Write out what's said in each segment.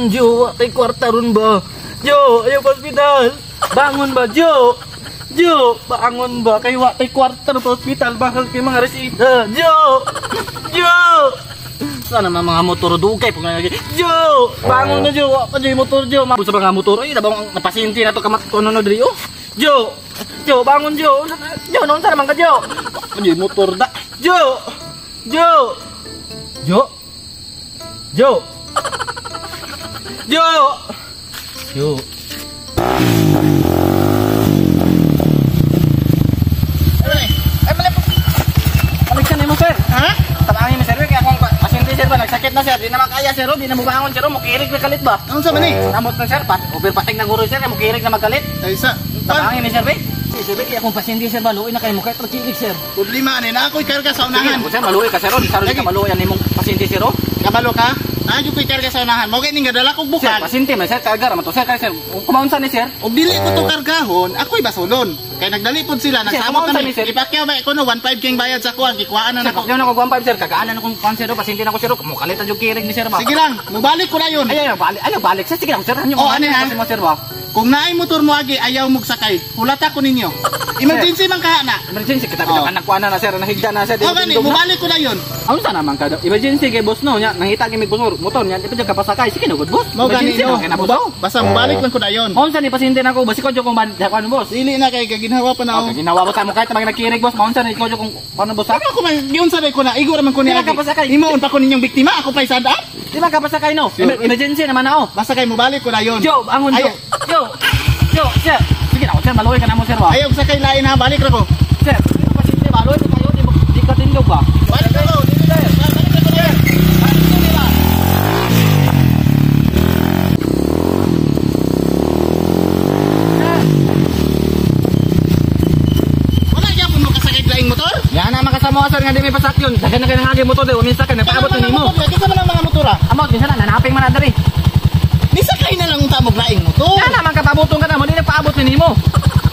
Bangon, Jo. Kay kwarta ron ba? Jo, ayaw pa hospital. Bangon ba, Jo? Jo, bangon ba? Kay wa tay kwarta ron pa hospital. Bakal kay mga resita. Jo! Jo! Sana mga mga motor dugay pag nga Jo! Bangon na, Jo. Wa pa Jo motor, Jo. Mabot sa mga motor. Ay, nabang napasyente na to kamat ko no diri oh. Jo! Jo, bangon, Jo. Jo, noon sa naman ka, Jo. Wa pa Jo motor da. Jo! Jo! Jo! Jo! Jo! Jo! Ay, mali po. Balik siya nimo, sir. Ha? Tabangin ni sir, kaya akong pasyente, sir ba, nagsakit na, sir. Di na makaya, sir. Di na mubangon, sir. Mukirig na kalit ba? Ano sa mani? Namot na, sir. Overpating na guro, sir. Mukirig na magkalit. Ay, sa. Tabangin ni sir, ba? Sir, kaya akong pasyente, sir, maluoy na kayo. Mukha kirig, sir. Problema ani na ako'y karga sa unahan. Sige, sir, maluoy ka, sir. Di saro ka maluoy ang imong pasyente, sir. Kabalo ka? Naa ko'y karga sa unahan. Mao gani nga dala kog Sir, bukal. pasyente man, sir. Karga ra man to, sir. Kaya, sir, kumaunsa ni, sir? Og dili ko to kargahon, ako'y basulon. Kay nagdali pod sila, nagsamot kumaunsa kami. ni, sir? Ipakyaw ba ko no 15 king bayad sa kuan, gikuhaan na Sir, nako. pakyaw na ko 15, sir. Kagaanan akong kuan, sir. Pasyente na ko, sir. Mukalit ang kirig ni sir ba? Sige lang, mubalik ko na yun. Ay, ay, balik. Ay, balik, sir. Sige lang, sir. Oh, ano yan? Mo, sir, ba? Kung naay motor mo agi, ayaw mong sakay. Hulata ko ninyo. Emergency man kaha na. Emergency kita bitaw Oh. anak kuana na sir, nahigda na sir. O gani, mubalik ko na yun. Aun sa naman ka? Emergency kay boss no nya, nangita gyud mig motor nya, di pa jud kapasakay. Sige na good boss. Mao gani Emergency no. na kay na boss. Basta mubalik lang ko na yun. Maunsa ni pasyente na ko, basi ko jud kung ban kuan boss. Dili na kay kaginhawa pa na. Okay, ginawa mo sa mo kahit mga nagkirig boss, maunsa ni ko jud kung kuan boss ha? Ano ko man giun sa ko na igo ra man ko Di ni ba kapasakay? Imoon pa ko ninyong biktima, ako pa isada. Di ba kapasakay no? Emergency naman na oh. Basta kay mubalik ko na yun. Jo, bangon Jo. Ayaw. Jo. Jo, sir. Sige na, sir, maluoy ka na mo sir ba? Ayaw sakay lain ha, balik ra ko. Sir, pasyente maluoy ka kayo, di ka tindog ba? Balik ra ko. Dili na. Balik ra ko sir. Wala gyapon mo kasakay laing motor? Yan na makasama sir nga di may pasakyon. Daghan na kay nangagi motor di uminsa ka nagpaabot na nimo. Kinsa man ang mga motor ah? Amot minsan na nanaping man na diri. Nisakay na lang unta mo laing motor. Yan naman kapabotong ka na mo di nagpaabot ni nimo.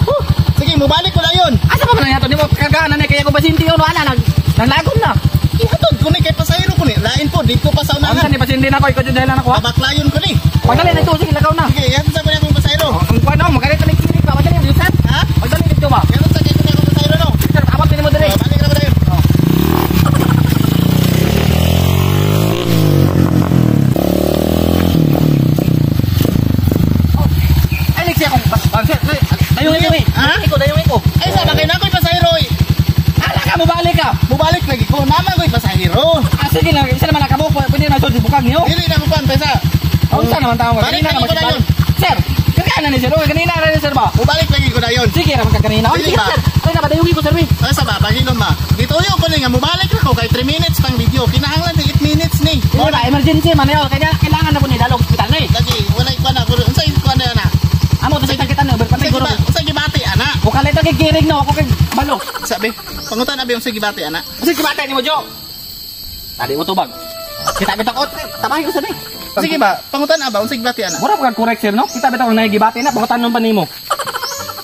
Huh. Sige, mubalik ko na yun. Asa pa man na nimo kargaan na ni kaya ko pasyente yun ana nag naglagom na. Ihatod ko ni kay pasahero ko ni. Lain po, dito pa sa Unsa unahan. ni pasyente na ko ikaw jud dahilan ako ha. Babaklayon ko ni. Pagdali na ito sige lakaw na. Sige, ihatod sa ko ni akong pasahero. Ang kuan no magalit na kinig pa madali yun sir. Ha? Pagdali dito ba? Ihatod sa kay ko ni akong pasahero no. Sir, paabot ni nimo diri. Oh, balik na ko dayon. Oh. Ay, next akong sir, dayong iko eh. Ha? Iko, dayong iko. Ay sa bakay na ako'y pasahero eh. Ala ka, mubalik ka. Mubalik lagi ko, naman ko'y pasahero. Ah, sige lang, isa naman nakabuk, pwede na sud bukag niyo. Dili na ko kuan pesa. Unsa naman tao Balik kanina lagi naman ko na si yun. Sir, kakaan na ni sir, kanina na ni sir ba? Mubalik lagi ko na yon. Sige naman ka kanina. Oy, Dili sige ba? sir. Ay na padayong ko sir. eh. Ay sa ba, pahilom ba? Gituyo ko ni nga mubalik na ko kay 3 minutes pang video. Kinahanglan di 8 minutes ni. Dili ba emergency man yun, kaya kailangan na po ni dalog ospital ni. Lagi walay kuan na unsay kuan na na. Amo to sa kita na Unsay overpatay guro. unsay gibati ana? Bukalay to kikirig no ako kay balo. Sabi, pangutan abi unsay gibati ana. Kasi kibata ni mo Jo. Tadi mo tubag. Kita bitaw ko, tabahin ko sabi. Sige ba, pangutan aba unsay gibati ana. Mura pa correct sir no? Kita bitaw na gibati na pangutan pa nimo.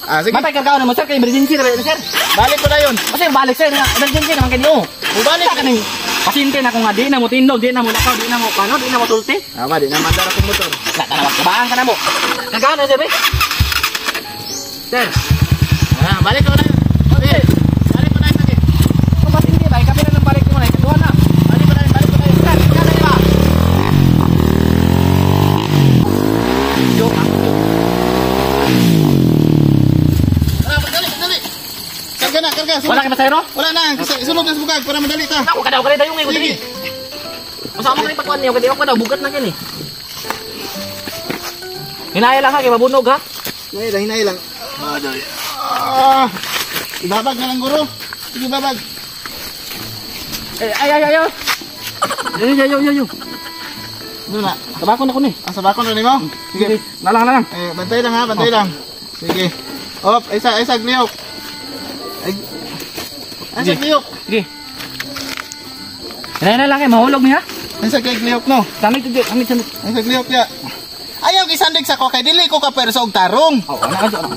Ah sige, Matay kargaon mo sir kay emergency na ba sir. balik ko na yon. Kasi balik sir, nga, emergency naman kay niyo. Mubalik Sa kaning pasyente na ko nga di na mo tindog, di na mo lakaw, di na mo kano, di na mo sulti. Ama di na mandar akong motor. Na tanaw kabaan ka na mo. Kargaon na sir eh. Sir, Ah, balik ko na yun. Sige, balik ko na yun, sige. kung pasyente ba, ikabi na ng balik mo na, ikaduha na. Balik ko na yun, balik ko na yun. Sir, ikaw na ba? Joke ah. Ah, dali, dali. Karga na, karga. Sulod. Wala ka pasahero? Wala na, kasi sulod na sa bukag para madali ta. Ako kadaw ka dayong ko Sige. diri. Masama ka rin pagkuhan niyo, kaya ako daw bugat na kini. Hinaya lang ha, kay mabunog ha. Hinay lang, hinay lang. Ah, dali. Ah, ibabag na lang guro. Sige, babag. Eh, ay, ay, ay, ay. Ay, ay, ay, ay, ay. Ano na? Tabako na ko ni. Ah, sabakon na nimo? Sige. Nalang, nalang. Eh, bantay lang ha, bantay lang. Sige. Op, isa, isa, gliyok. Ay, ay, sa Sige. gliyok. Sige. Hinaya na lang kay mahulog niya. Ay, sa gliyok no. Sanay to, sanay, sanay. Ay, sa gliyok ya. Ayaw gisandig sa ko kay dili ko ka perso og tarong. Oh, ana ka, ana.